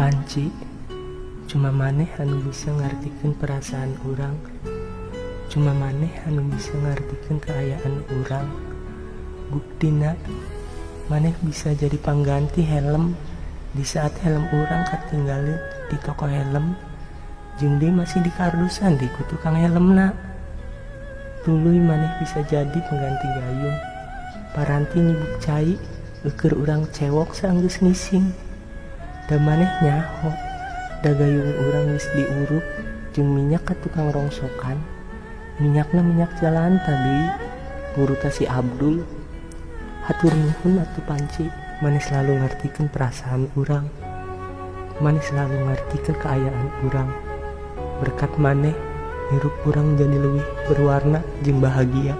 Panci, cuma maneh anu bisa ngartikeun perasaan urang. Cuma maneh anu bisa ngartikeun kaayaan urang. Buktina maneh bisa jadi pangganti helm di saat helm urang katinggalin di toko helm jeung deui masih di kardusan di ku tukang helmna. Tuluy maneh bisa jadi pengganti gayung. Paranti nyibuk cai eukeur urang cewok saenggeus ngising. Da maneh nyaho da gayung urang geus diuruk jeung minyak ka tukang rongsokan. Minyakna minyak jalanta deui nguruta si Abdul. Hatur nuhun atuh Panci, maneh selalu ngartikeun perasaan urang. Maneh selalu ngartikeun kaayaan urang. Berkat maneh hirup urang jadi leuwih berwarna jeung bahagia.